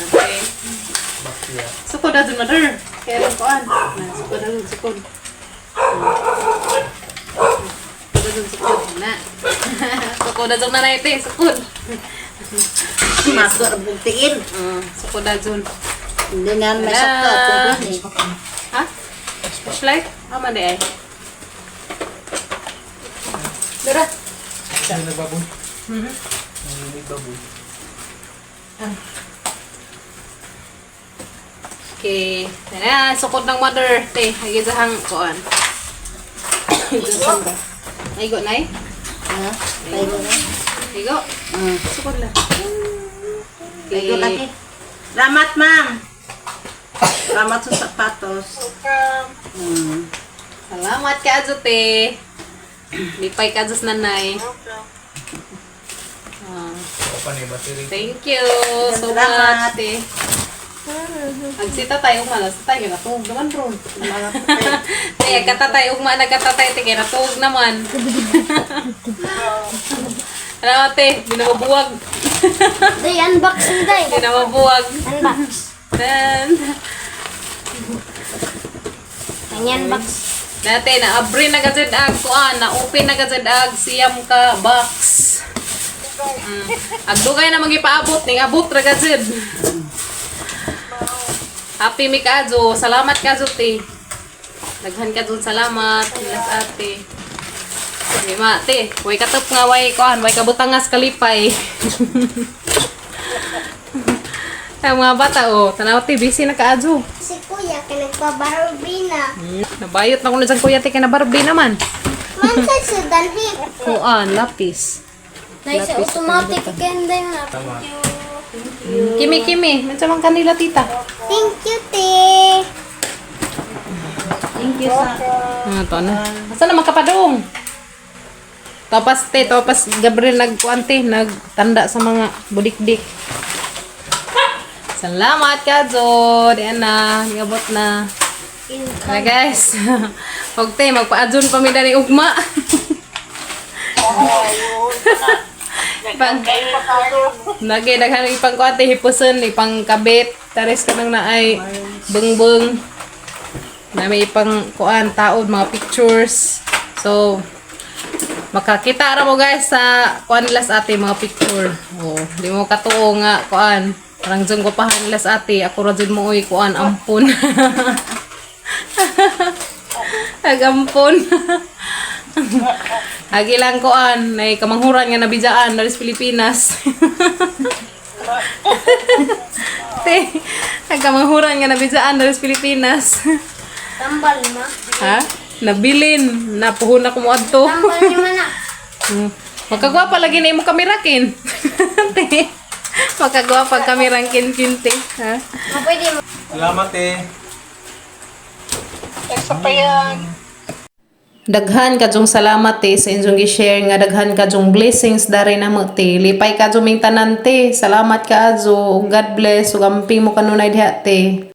Okay. Sukod na dun, mother. Kaya lang kuan. Na, sukod na dun, sukod. Sukod na dun, sukod. Na. Sukod na dun na na ito eh, sukod. Masuk ang buktiin. Sukod na dun. Hindi na may Wala. sakto. Ha? Flashlight? Ah, mali ay. Dara. Ano nagbaboy? May baboy. Okay. Tara, sukod ng mother. Te, ay hang kuan. Ay, go, nay. Ha? Tayo na. Igo. Sukod lang. Thank you, lagi. Salamat, ma'am. Salamat sa sapatos. Salamat ka, te. Lipay ka, Diyos nanay. Ah, Open ni battery. Thank you so Salamat. much, te. Agsita tayo, ugma. Nasa tayo, natuog naman ron. Te, katatay, ugma, nagkatatay, te, kaya natuog naman. Salamat, te. Di na mabuwag. Day, unboxing day. Di na mabuwag. Unbox. Then, Unbox. Dati, na-abri na gazed ag kuan, na-open na gazed ag siyam ka box. Ag dugay na magipaabot, ning abot ra gazed. Happy mi kajo, salamat kajo te. Daghan ka dun salamat, las ate. Di ma, te, way katop nga way kuan, way kabutangas kalipay. Ang mga bata oh, tanaw te, busy na kaadyo. Si kuya, kaya nagpa-Barbie na. Nabayot na ko na dyan kuya te, kay na Barbie naman. Ma'am, sa sudan hip. Kuan, lapis. Nay, sa automatic kenda na. Thank you. Kimi, kimi. Minsan man kanila, tita. Thank you, te. Thank you sa Ano to na? Asa na magkapadong? Topas te, topas Gabriel nagkuan te, nagtanda sa mga budikdik. Salamat kajo. Diyan na, niabot na. Na guys. Huwag te, magpa-adjun pa mi dani ugma. Pang Nage daghan ipang kuan te hipuson, ipang kabit, tares ka nang naay bengbeng. Na may ipang kuan taod mga pictures. So makakita ra mo guys sa kuan nila sa ate mga picture. Oh, di mo katuo nga kuan. Parang dyan ko pahan nila sa ate, ako ra jud mo oy kuan ampon. Agampon. Agi lang kuan, nay kamanghuran nga nabijaan dali sa Pilipinas. Te, nagkamanghuran nga nabijaan dali sa Pilipinas. Tambal, ma. Ha? Nabilin, napuhon ako mo adto. Tambal niyo man na. Makagwapa lagi na imo kamerakin. Te. Makagwapa kamerang kin te. Ha? Ma, pwede mo. Salamat eh. Daghan kadyong salamat te sa inyong gi-share nga daghan kadyong blessings dari namo te. Lipay kadyong ming tanan te. Salamat kaadyo. God bless ug amping mo kanunay diha te.